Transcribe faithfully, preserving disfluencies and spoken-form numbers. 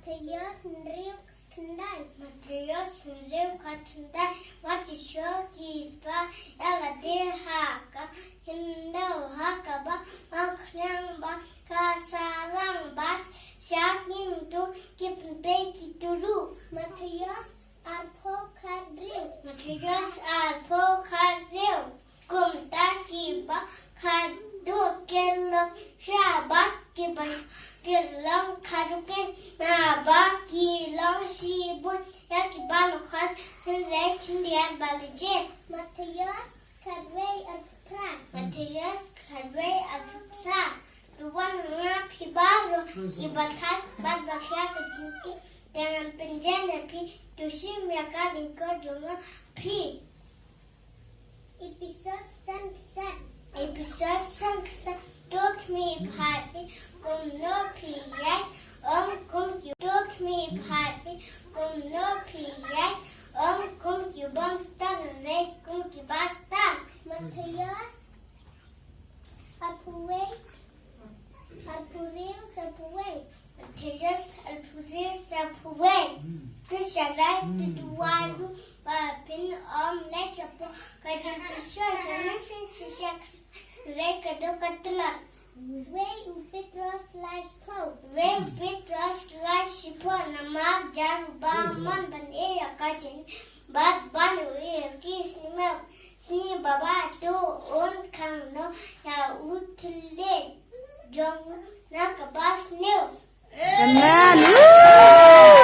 Mathaios hynriew khatkhyndai. Mathaios hynriew khatkhyndai. Wat ïa shu ki spah ïa lade ha ka khyndew ha kaba ma khñiang ba ka sarang bad sha ki nongtuh ki pynpei ki turu. Mathaios arphew khathynriew. Mathaios arphew khathynriew. Kumta kiba khadduh ki long sha bad kiba ki long khadduh ki naba ki long shibun ïa kiba long khat hynrei khyndiat ba la jied. Mathaios khatwei arphew phra. Mathaios khatwei arphew phra. To wan nga phi baroh kiba thait bad ba khia ka jingtip, te ngan pynjem ïa phi, to shim ïa ka jingkyrkhu jong nga phi. Ephesos san khyndai. Ephesos san khyndai. To khmih phadei kumno phi ïaid, ym kum ki, to khmih phadei kumno phi ïaid, ym kum ki bym stad hynrei kum ki ba stad. Mathaios arphew wei, arphew hynriew, arphew wei. Mathaios arphew hynriew, arphew wei. To sharai, to duwai ruh ba phin ym leh shapoh ka jingpynshoi ka mynsiem shisha hynrei ka doh ka tlot. Wei u Petros lai shiphew. Wei u Petros lai shiphew. Namar jar uba mon ban ïeit ïa ka jingim bad ban ïohi ïa ki snier, snier babha, to un khang noh ïa u thylliej jong u na kaba sniew. Amen. Woo!